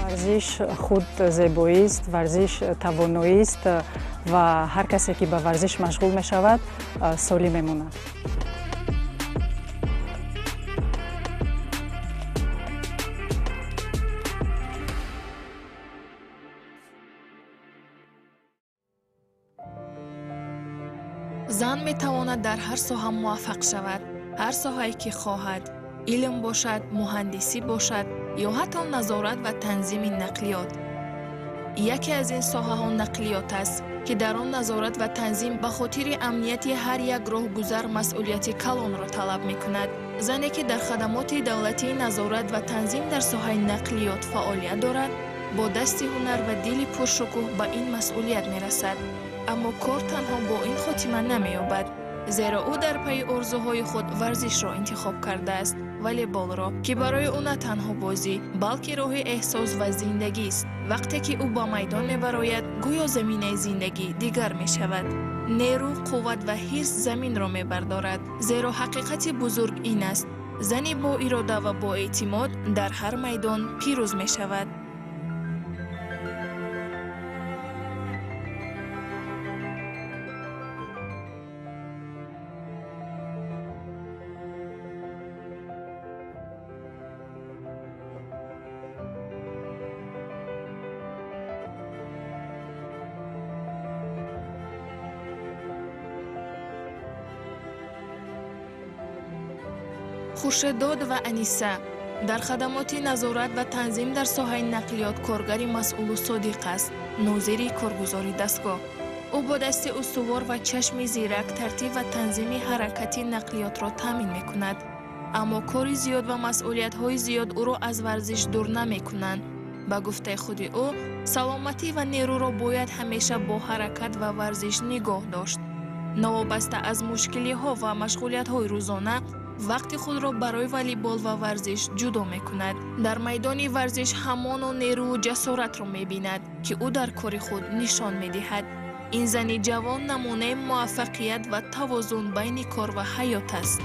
Варзиш худ зебоист, варзиш тавоноист ва ҳар касе ки ба варзиш машғул мешавад, солим мемонад. Зан метавонад дар ҳар соҳа муваффақ шавад, ҳар соҳае ки хоҳад, илм бошад, муҳандисӣ бошад ё ҳатто назорат ва танзими нақлиёт. Яке аз ин соҳаҳо нақлиёт аст, ки дар он назорат ва танзим ба хотири амнияти ҳар як роҳгузар масъулияти калонро талаб мекунад. Зане ки дар хадамоти давлатии назорат ва танзим дар соҳаи нақлиёт фаъолият дорад, бо дасти ҳунар ва дили пуршукӯҳ ба ин масъулият мерасад. Аммо кор танҳо бо ин хотима намеёбад, зеро ӯ дар пайи орзуҳои худ варзишро интихоб кардааст, волейболро, ки барои ӯ на танҳо бозӣ, балки роҳи эҳсос ва зиндагист. Вақте ки ӯ ба майдон мебарояд, гӯё заминаи зиндагӣ дигар мешавад. Нерӯ, қувват ва ҳирс заминро мебардорад, зеро ҳақиқати бузург ин аст: зани бо ирода ва боэътимод дар ҳар майдон пирӯз мешавад. Хуршеддод ва Аниса дар хадамоти назорат ва танзим дар соҳаи нақлиёт коргари масъулу содиқ аст, нозири коргузори дастгоҳ. Ӯ бо дасти устувор ва чашми зирак тартиб ва танзими ҳаракати нақлиётро таъмин мекунад. Аммо кори зиёд ва масъулиятҳои зиёд ӯро аз варзиш дур намекунанд. Ба гуфтаи худи ӯ, саломатӣ ва нерӯро бояд ҳамеша бо ҳаракат ва варзиш нигоҳ дошт. Новобаста аз мушкилиҳо ва машғулиятҳои рӯзона, вақти худро барои волейбол ва варзиш ҷудо мекунад. Дар майдони варзиш ҳамоно нерӯу ҷасоратро мебинад, ки ӯ дар кори худ нишон медиҳад. Ин зани ҷавон намунаи муваффақият ва тавозун байни кор ва ҳаёт аст.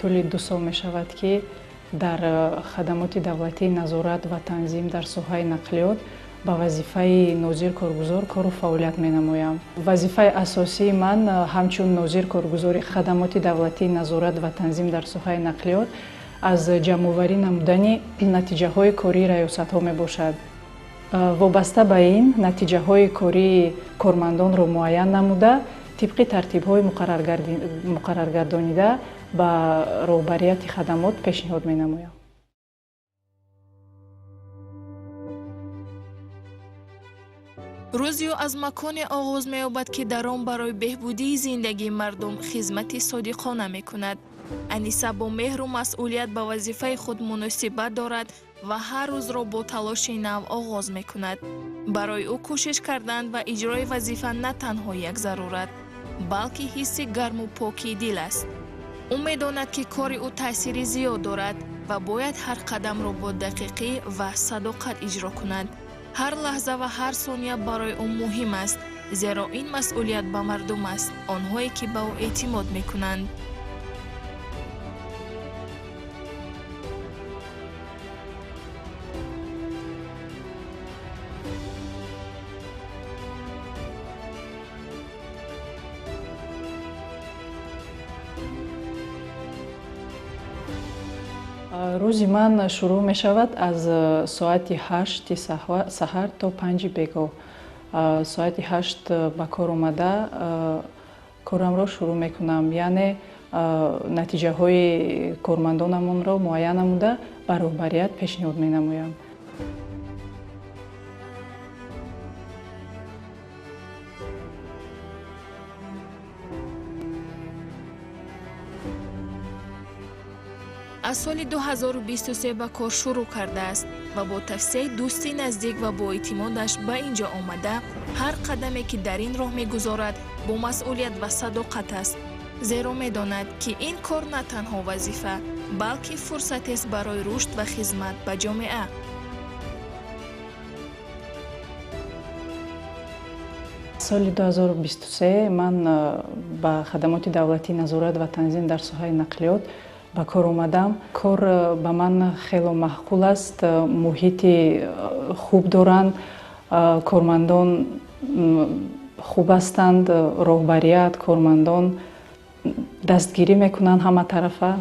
Тӯли 2 сол мешавад, ки дар хадамоти давлатии назорат ва танзим дар соҳаи нақлиёт ба вазифаи нозир коргузор кору фаъолият менамоям. Вазифаи асосии ман ҳамчун нозир коргузори хадамоти давлатии назорат ва танзим дар соҳаи нақлиёт аз ҷамъоварӣ намудани натиҷаҳои кории раёсатҳо мебошад. Вобаста ба ин натиҷаҳои кории кормандонро муайян намуда, тибқи тартибҳои муқарраргардонида ба роҳбарияти хадамот пешниҳод менамоям. Рӯзи ӯ аз маконе оғоз меёбад, ки дар он барои беҳбудии зиндагии мардум хизмати содиқона мекунад. Аниса бо меҳру масъулият ба вазифаи худ муносибат дорад ва ҳар рӯзро бо талоши нав оғоз мекунад. Барои ӯ кӯшиш кардан ва иҷрои вазифа на танҳо як зарурат, балки ҳисси гарму покии дил аст. Ӯ медонад, ки кори ӯ таъсири зиёд дорад ва бояд ҳар қадамро бо дақиқӣ ва садоқат иҷро кунад. Ҳар лаҳза ва ҳар сония барои ӯ муҳим аст, зеро ин масъулият ба мардум аст, онҳое ки ба ӯ эътимод мекунанд. Рӯзи ман шурӯъ мешавад аз соати 8 саҳар то 5 бегоҳ. Соати 8 ба кор омада корамро шурӯъ мекунам, яъне натиҷаҳои кормандонамонро муайян намуда ба роҳбарият пешниҳод менамоям. Аз соли 2023 ба кор шурӯъ кардааст ва бо тавсияи дӯсти наздик ва боэътимодаш ба ин ҷо омада, ҳар қадаме, ки дар ин роҳ мегузорад, бо масъулият ва садоқат аст, зеро медонад, ки ин кор на танҳо вазифа, балки фурсатест барои рушд ва хизмат ба ҷомеа. Соли 2023 ман ба хадамоти давлатии назорат ва танзим дар соҳаи нақлиёт ба кор омадам. Кор ба ман хело маъқул аст, муҳити хуб доранд, кормандон хуб ҳастанд, роҳбарият, кормандон дастгирӣ мекунанд ҳама тарафа.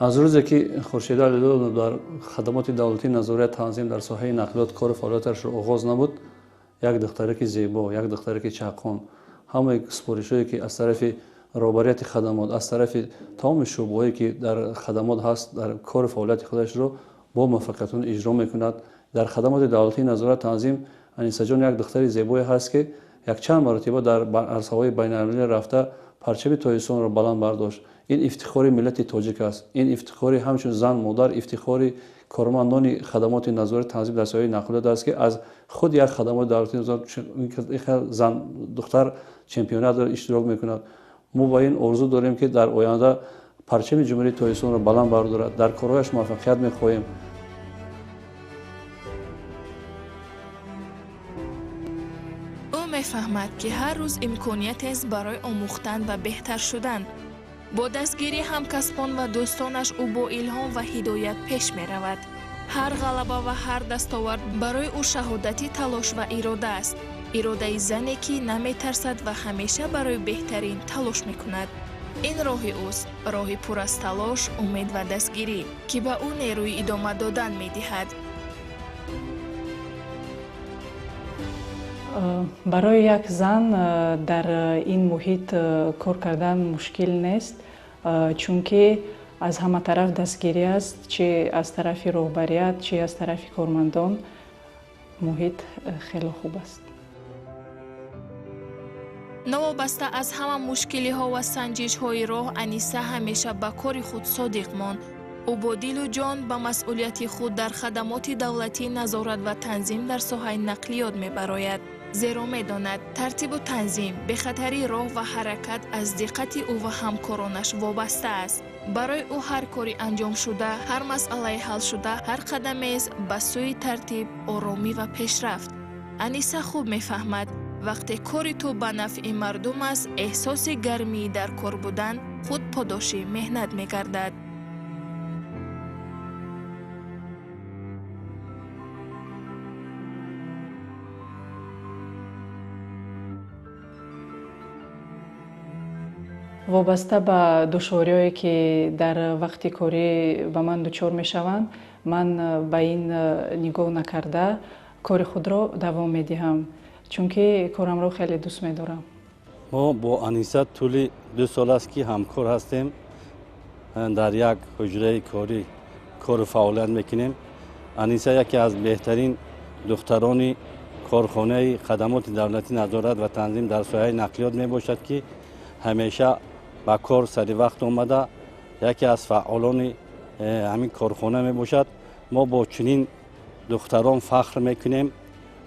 Аз рӯзе ки Хуршеда Алидодова дар хадамоти давлатии назорат танзим дар соҳаи нақлиёт кору фаъолияташро оғоз намуд, як духтараки зебо, як духтараки чаққон, ҳамаи супоришҳое ки аз тарафи роҳбарияти хадамот, аз тарафи тамоми шӯъбаҳое ки дар хадамот ҳаст, дар кору фаъолияти худашро бо муваффақиятон иҷро мекунад. Дар хадамоти давлатии назорат танзим Анисаҷон як духтари зебое ҳаст, ки якчанд маротиба дар арсаҳои байналмилалӣ рафта парчами Тоҷикистонро баланд бардошт. Ин ифтихори миллати тоҷик аст, ин ифтихори ҳамчун зан, модар, ифтихори кормандони хадамоти назорат танзим дар соҳаи нақлиёт аст, ки аз худ як хадамоти давлатии назорат зан духтар чемпионатро иштирок мекунад. Мо ба ин орзу дорем, ки дар оянда парчами Ҷумҳурии Тоҷикистонро баланд бардорад. Дар корҳояш муваффақият мехоҳем. Ӯ мефаҳмад, ки ҳар рӯз имкониятест барои омӯхтан ва беҳтар шудан. Бо дастгирии ҳамкасбон ва дӯстонаш ӯ бо илҳом ва ҳидоят пеш меравад. Ҳар ғалаба ва ҳар дастовард барои ӯ шаҳодати талош ва ирода аст, иродаи зане, ки наметарсад ва ҳамеша барои беҳтарин талош мекунад. Ин роҳи ӯст, роҳи пур аз талош, умед ва дастгирӣ, ки ба ӯ нерӯи идома додан медиҳад. Барои як зан дар ин муҳит кор кардан мушкил нест, чунки аз ҳама тараф дастгирӣ аст, чи аз тарафи роҳбарият, чи аз тарафи кормандон. Муҳит хеле хуб аст. Новобаста аз ҳама мушкилиҳо ва санҷишҳои роҳ, Аниса ҳамеша ба кори худ содиқ монд. Ӯ бо дилу ҷон ба масъулияти худ дар хадамоти давлатии назорат ва танзим дар соҳаи нақлиёт мебарояд, зеро медонад, тартибу танзим, бехатарии роҳ ва ҳаракат аз диққати ӯ ва ҳамкоронаш вобаста аст. Барои ӯ ҳар кори анҷомшуда, ҳар масъалаи ҳалшуда, ҳар қадамест ба сӯи тартиб, оромӣ ва пешрафт. Аниса хуб мефаҳмад, вақте кори ту ба нафъи мардум аст, эҳсоси гармии дар кор будан худ подоши меҳнат мегардад. Вобаста ба душвориҳое, ки дар вақти корӣ ба ман дучор мешаванд, ман ба ин нигоҳ накарда кори худро давом медиҳам, чунки корамро хеле дӯст медорам. Мо бо Аниса тӯли 2 сол аст, ки ҳамкор ҳастем, дар як ҳуҷраи корӣ кору фаъолият мекунем. Аниса яке аз беҳтарин духтарони корхонаи хадамоти давлатӣ назорат ва танзим дар соҳаи нақлиёт мебошад, ки ҳамеша ба кор сари вақт омада, яке аз фаъолони ҳамин корхона мебошад. Мо бо чунин духтарон фахр мекунем.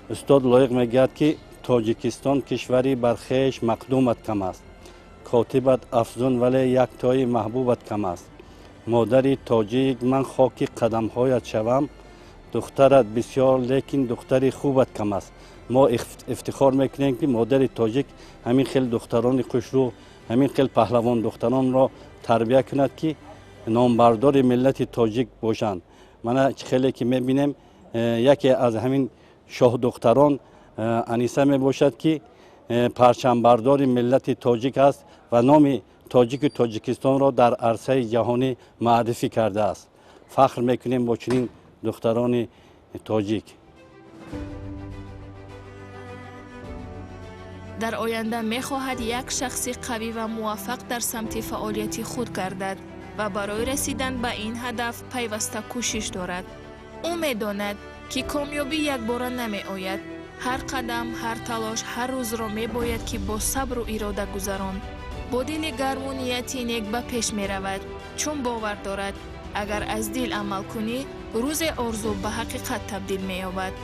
Устод Лоиқ мегӯяд, ки Тоҷикистон кишвари бархеш мақдумат кам аст, котибат афзун, вале яктои маҳбубат кам аст. Модари тоҷик, ман хоки қадамҳоят шавам, духтарат бисёр, лекин духтари хубат кам аст. Мо ифтихор мекунем, ки модари тоҷик ҳамин хел духтарони хушрӯ, ҳамин хел паҳлавон духтаронро тарбия кунад, ки номбардори миллати тоҷик бошанд. Мана хеле ки мебинем, яке аз ҳамин шоҳдухтарон Аниса мебошад, ки парчамбардори миллати тоҷик аст ва номи тоҷику Тоҷикистонро дар арсаи ҷаҳонӣ муаррифӣ кардааст. Фахр мекунем бо чунин духтарони тоҷик. Дар оянда мехоҳад як шахси қавӣ ва муваффақ дар самти фаъолияти худ гардад ва барои расидан ба ин ҳадаф пайваста кӯшиш дорад. Ӯ медонад, ки комёбӣ якбора намеояд. Ҳар қадам, ҳар талош, ҳар рӯзро мебояд, ки бо сабру ирода гузаронд. Бо дили гарму нияти нек ба пеш меравад, чун бовар дорад, агар аз дил амал кунӣ, рӯзе орзу ба ҳақиқат табдил меёбад.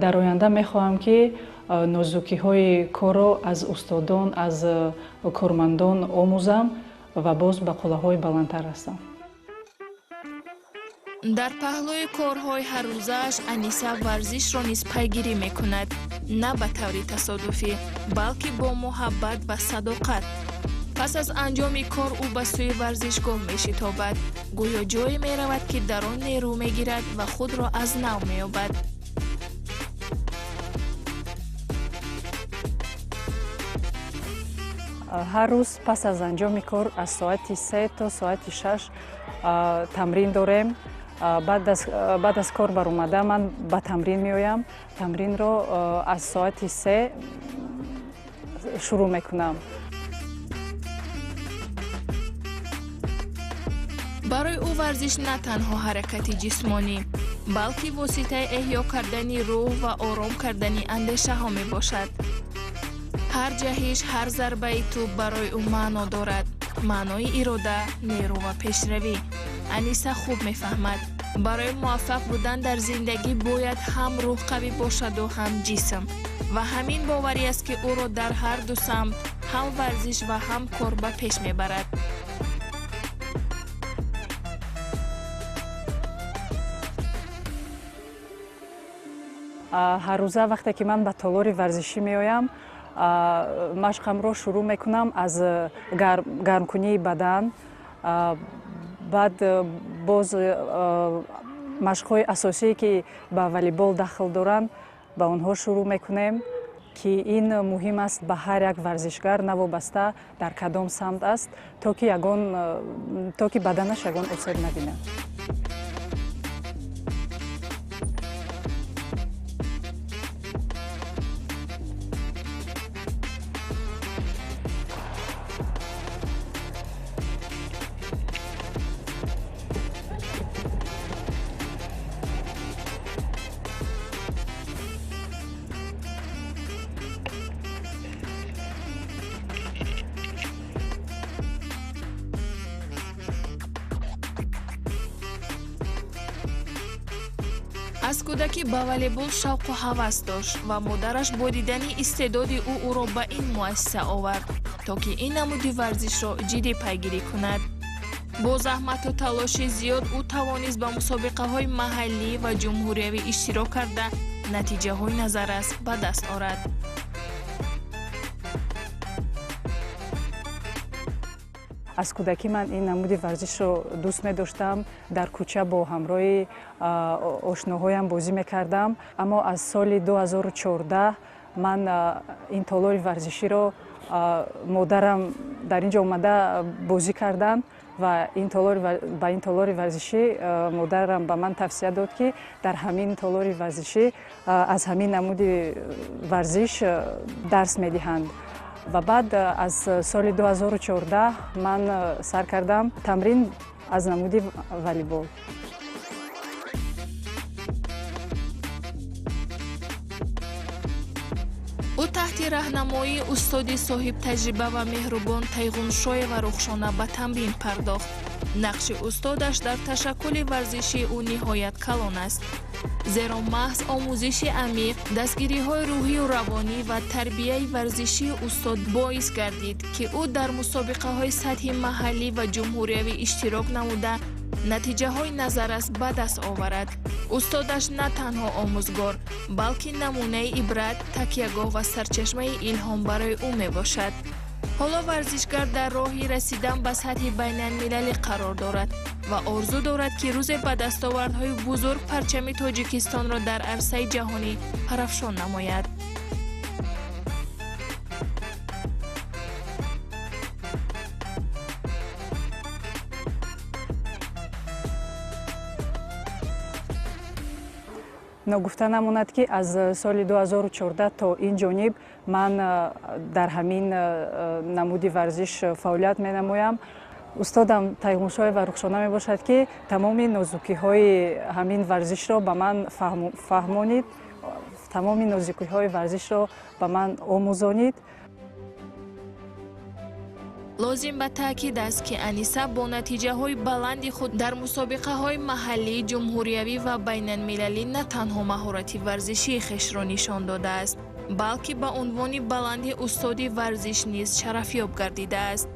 Дар оянда мехоҳам, ки нозукиҳои корро аз устодон, аз кормандон омӯзам ва боз ба қуллаҳои баландтар расам. Дар паҳлӯи корҳои ҳаррӯзааш Аниса варзишро низ пайгирӣ мекунад, на ба таври тасодуфӣ, балки бо муҳаббат ва садоқат. Пас аз анҷоми кор ӯ ба сӯи варзишгоҳ мешитобад, гӯё ҷое меравад, ки дар он нерӯ мегирад ва худро аз нав меёбад. Ҳар рӯз пас аз анҷоми кор аз соати 3 то соати 6 тамрин дорем. Баъд аз кор баромада ман ба тамрин меоям. Тамринро аз соати 3 шурӯъ мекунам. Барои ӯ варзиш на танҳо ҳаракати ҷисмонӣ, балки воситаи эҳё кардани рӯҳ ва ором кардани андешаҳо мебошад. Ҳар ҷаҳиш, ҳар зарбаи тӯб барои ӯ маъно дорад. Маънои ирода, нерӯ ва пешравӣ. Аниса хуб мефаҳмад, барои муваффақ будан дар зиндагӣ бояд ҳам рӯҳ қавӣ бошаду ҳам ҷисм. Ва ҳамин боварӣ аст, ки ӯро дар ҳар ду самт, ҳам варзиш ва ҳам кор ба пеш мебарад. Ҳаррӯза вақте ки ман ба толори варзишӣ меоям, машқамро шурӯъ мекунам аз гармкунии бадан, баъд боз машқҳои асосие, ки ба волейбол дахл доранд, ба онҳо шурӯъ мекунем, ки ин муҳим аст ба ҳар як варзишгар, навобаста дар кадом самт аст, то ки баданаш ягон осеб набинад. Аз кӯдакӣ ба волейбол шавқу ҳавас дошт ва модараш бо дидани истеъдоди ӯ ӯро ба ин муассиса овард, то ки ин намуди варзишро ҷиддӣ пайгирӣ кунад. Бо заҳмату талоши зиёд ӯ тавонист ба мусобиқаҳои маҳаллӣ ва ҷумҳуриявӣ иштирок карда, натиҷаҳои назаррас ба даст орад. Аз кӯдакӣ ман ин намуди варзишро дӯст медоштам. Дар кӯча бо ҳамроҳи ошноҳоям бозӣ мекардам. Аммо аз соли 2014 ман ин толори варзиширо модарам дар ин ҷо омада бозӣ карданд ва ба ин толори варзишӣ модарам ба ман тавсия дод, ки дар ҳамин толори варзишӣ аз ҳамин намуди варзиш дарс медиҳанд. Ва баъд аз соли 2014 ман сар кардам тамрин аз намуди волейбол. Ӯ таҳти раҳнамоии устоди соҳибтаҷриба ва меҳрубон Тайғуншоева Рухшона ба тамрин пардохт. Нақши устодаш дар ташаккули варзишии ӯ ниҳоят калон аст, зеро маҳз омӯзиши амиқ, дастгириҳои рӯҳию равонӣ ва тарбияи варзишии устод боис гардид, ки ӯ дар мусобиқаҳои сатҳи маҳаллӣ ва ҷумҳуриявӣ иштирок намуда, натиҷаҳои назаррас ба даст оварад. Устодаш на танҳо омӯзгор, балки намунаи ибрат, такягоҳ ва сарчашмаи илҳом барои ӯ мебошад. Ҳоло варзишгар дар роҳи расидан ба сатҳи байналмилалӣ қарор дорад ва орзу дорад, ки рӯзе ба дастовардҳои бузург парчами Тоҷикистонро дар арсаи ҷаҳонӣ парафшон намояд. Ногуфта намонад, ки аз соли 2014 то ин ҷониб ман дар ҳамин намуди варзиш фаъолият менамоям. Устодам Тайғуншоева Рухшона мебошад, ки тамоми нозукиҳои ҳамин варзишро ба ман фаҳмонид, тамоми нозукиҳои варзишро ба ман омӯзонид. Лозим ба таъкид аст, ки Аниса бо натиҷаҳои баланди худ дар мусобиқаҳои маҳаллӣ, ҷумҳуриявӣ ва байналмилалӣ на танҳо маҳорати варзишии хешро нишон додааст, балки ба унвони баланди устоди варзиш низ шарафёб гардидааст.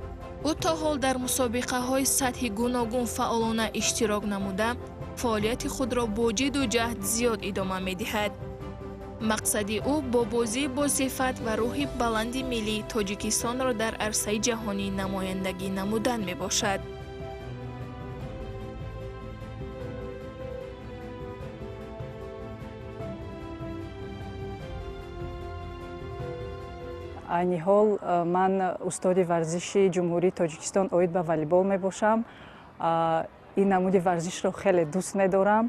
Ӯ то ҳол дар мусобиқаҳои сатҳи гуногун фаъолона иштирок намуда, фаъолияти худро бо ҷидду ҷаҳд зиёд идома медиҳад. Мақсади ӯ бо бозии босифат ва рӯҳи баланди миллии Тоҷикистонро дар арсаи ҷаҳонӣ намояндагӣ намудан мебошад. Айни ҳол ман устоди варзиши Ҷумҳурии Тоҷикистон оид ба волейбол мебошам. Ин намуди варзишро хеле дӯст медорам.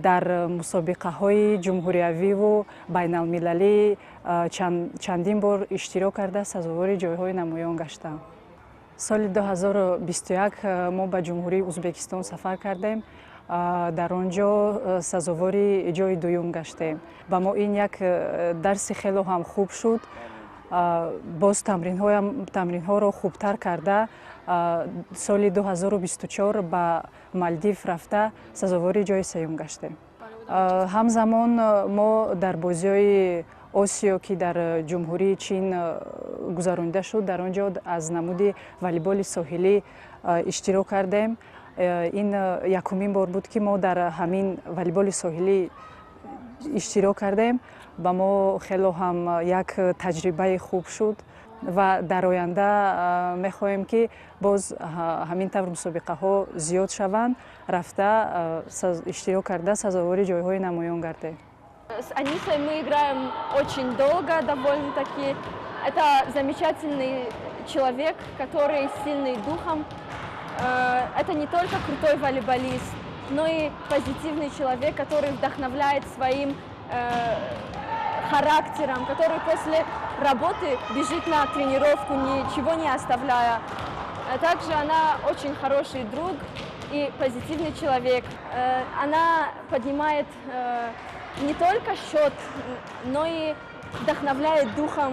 Дар мусобиқаҳои ҷумҳуриявиву байналмилалӣ чандин бор иштирок карда, сазовори ҷойҳои намоён гаштам. Соли 2021 мо ба Ҷумҳурии Узбекистон сафар кардем. Дар он ҷо сазовори ҷои дуюм гаштем. Ба мо ин як дарси хело ҳам хуб шуд. Боз тамринҳоро хубтар карда, соли 2024 ба Малдив рафта, сазовори ҷои сеюм гаштем. Ҳамзамон мо дар бозиҳои Осиё, ки дар Ҷумҳурии Чин гузаронида шуд, дар он ҷо аз намуди волейболи соҳилӣ иштирок кардем. Ин якумин бор буд, ки мо дар ҳамин волейболи соҳилӣ иштирок кардем. Ба мо хело ҳам як таҷрибаи хуб шуд ва дар оянда мехоҳем, ки боз ҳамин тавр мусобиқаҳо зиёд шаванд, рафта иштирок карда, сазовори ҷойҳои намоён гардем. С Анисой мы играем очень долго довольно-таки. Это замечательный человек, который сильный духом. Это не только крутой волейболист, но и позитивный человек, который вдохновляет своим характером, который после работы бежит на тренировку, ничего не оставляя. Также она очень хороший друг и позитивный человек. Она поднимает не только счет, но и вдохновляет духом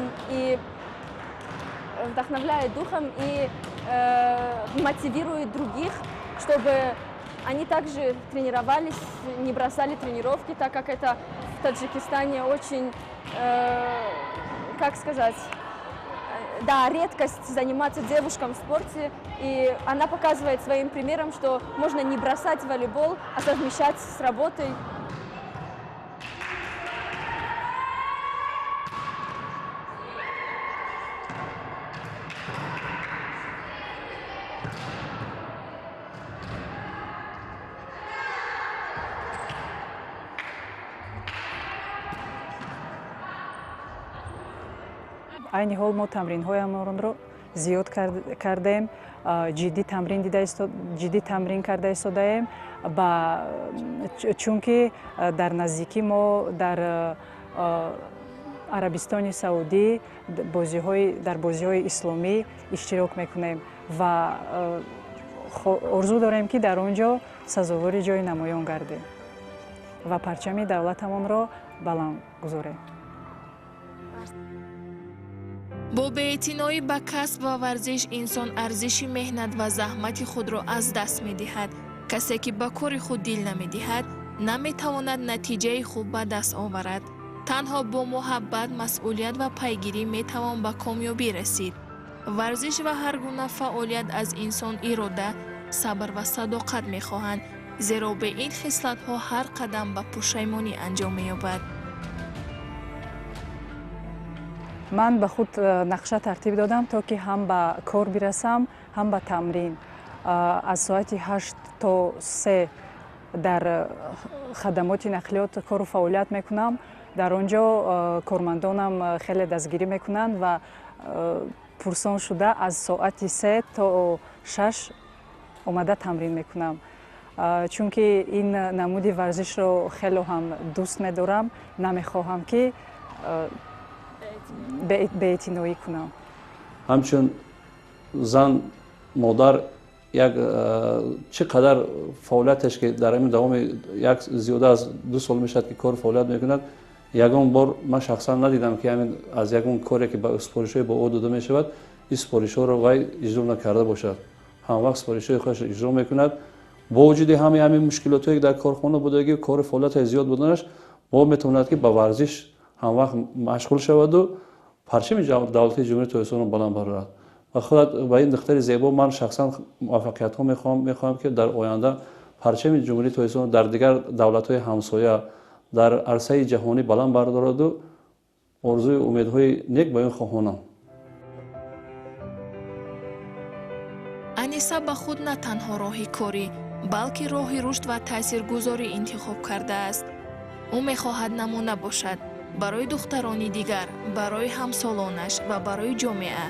и мотивирует других, чтобы они также тренировались, не бросали тренировки, так как это в Таджикистане очень, как сказать, да, редкость заниматься девушкам в спорте. И она показывает своим примером, что можно не бросать волейбол, а совмещать с работой. Айни ҳол мо тамринҳоямонро зиёд кардем, ҷиддӣ тамрин карда истодаем, ба чунки дар наздикӣ мо дар Арабистони Саудӣ дар бозиҳои исломӣ иштирок мекунем ва орзу дорем, ки дар он ҷо сазовори ҷои намоён гардем ва парчами давлатамонро баланд гузорем. Бо беэътиноӣ ба касб ва варзиш инсон арзиши меҳнат ва заҳмати худро аз даст медиҳад. Касе, ки ба кори худ дил намедиҳад, наметавонад натиҷаи хуб ба даст оварад. Танҳо бо муҳаббат, масъулият ва пайгирӣ метавон ба комёбӣ расид. Варзиш ва ҳар гуна фаъолият аз инсон ирода, сабр ва садоқат мехоҳанд, зеро бе ин хислатҳо ҳар қадам ба пушаймонӣ анҷом меёбад. Ман ба худ нақша тартиб додам, то ки ҳам ба кор бирасам, ҳам ба тамрин. Аз соати 8 то 3 дар хадамоти нақлиёт кору фаъолият мекунам. Дар он ҷо кормандонам хеле дастгирӣ мекунанд ва пурсон шуда, аз соати 3 то 6 омада тамрин мекунам. Чунки ин намуди варзишро хело ҳам дӯст медорам, намехоҳам ки беэътиноӣ кунам. Ҳамчун зан, модар, як чӣ қадар фаъолияташ ки дар ҳамин давоми як зиёда аз 2 сол мешавад ки кор фаъолият мекунад, ягон бор ман шахсан надидам ки ҳамин аз ягон коре ки ба супоришҳои ба ӯ дода мешавад, ин супоришҳоро вай иҷро накарда бошад. Ҳамвақт супоришҳои худашро иҷро мекунад. Бо вуҷуди ҳамаи ҳамин мушкилотҳое ки дар корхона будагӣ, кори фаъолияташ зиёд буданаш, бо метавонад ки ба варзиш ҳамвақт машғул шаваду парчами давлати Ҷумҳурии Тоҷикистонро баланд барорад. Ва худат ба ин духтари зебо ман шахсан муваффақиятҳо мехоҳам ки дар оянда парчами Ҷумҳурии Тоҷикистонро дар дигар давлатҳои ҳамсоя, дар арсаи ҷаҳонӣ баланд бардораду орзуи умедҳои нек ба ин хоҳонам. Аниса ба худ на танҳо роҳи корӣ, балки роҳи рушд ва таъсиргузорӣ интихоб кардааст. Ӯ мехоҳад намуна бошад барои духтарони дигар, барои ҳамсолонаш ва барои ҷомеа.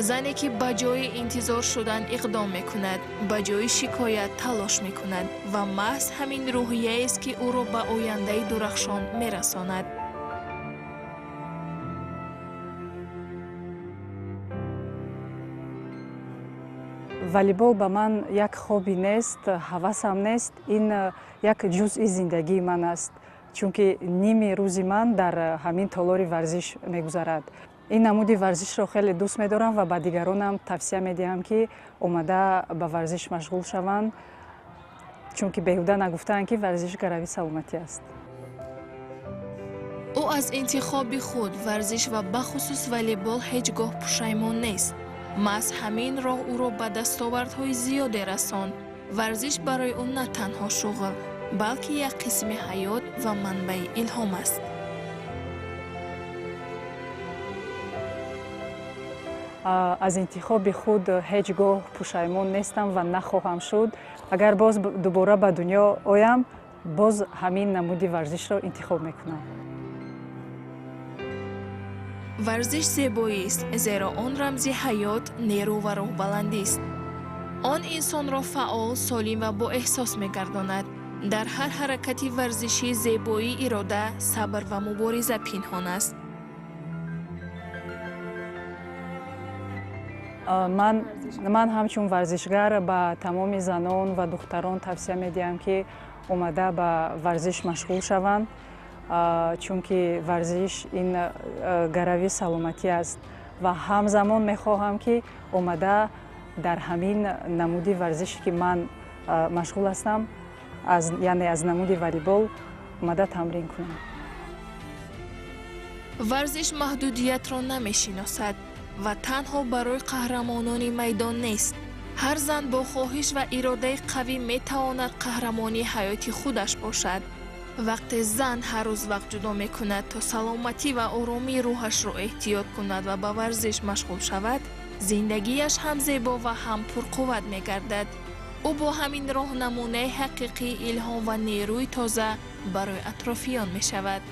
Зане ки ба ҷои интизор шудан иқдом мекунад, ба ҷои шикоят талош мекунад ва маҳз ҳамин рӯҳияест ки ӯро ба ояндаи дурахшон мерасонад. Волейбол ба ман як хобби нест, ҳавасам нест, ин як ҷузъи зиндагии ман аст, чунки ними рӯзи ман дар ҳамин толори варзиш мегузарад. Ин намуди варзишро хеле дӯст медорам ва ба дигаронам тавсия медиҳам ки омада ба варзиш машғул шаванд, чунки беҳуда нагуфтаанд ки варзиш гарави саломатӣ аст. Ӯ аз интихоби худ варзиш ва бахусус волейбол ҳеҷ гоҳ пушаймон нест. Маҳз ҳамин роҳ ӯро ба дастовардҳои зиёде расонд. Варзиш барои ӯ на танҳо шуғл, балки як қисми ҳаёт ва манбаи илҳом аст. Аз интихоби худ ҳеҷ гоҳ пушаймон нестам ва нахоҳам шуд. Агар боз дубора ба дунё оям, боз ҳамин намуди варзишро интихоб мекунам. Варзиш зебоист, зеро он рамзи ҳаёт, нерӯ ва рӯҳбаландист. Он инсонро фаъол, солим ва боэҳсос мегардонад. Дар ҳар ҳаракати варзишӣ зебоии ирода, сабр ва мубориза пинҳон аст. Ман ҳамчун варзишгар ба тамоми занон ва духтарон тавсия медиҳам ки омада ба варзиш машғул шаванд, чунки варзиш ин гарави саломатӣ аст ва ҳамзамон мехоҳам ки омада дар ҳамин намуди варзише ки ман машғул ҳастам, яъне аз намуди волейбол омада тамрин кунам. Варзиш маҳдудиятро намешиносад ва танҳо барои қаҳрамонони майдон нест. Ҳар зан бо хоҳиш ва иродаи қавӣ метавонад қаҳрамони ҳаёти худаш бошад. Вақте зан ҳар рӯз вақт ҷудо мекунад то саломатӣ ва оромии рӯҳашро эҳтиёт кунад ва ба варзиш машғул шавад, зиндагиаш ҳам зебо ва ҳам пурқувват мегардад. Ӯ бо ҳамин роҳ намунаи ҳақиқии илҳом ва нерӯи тоза барои атрофиён мешавад.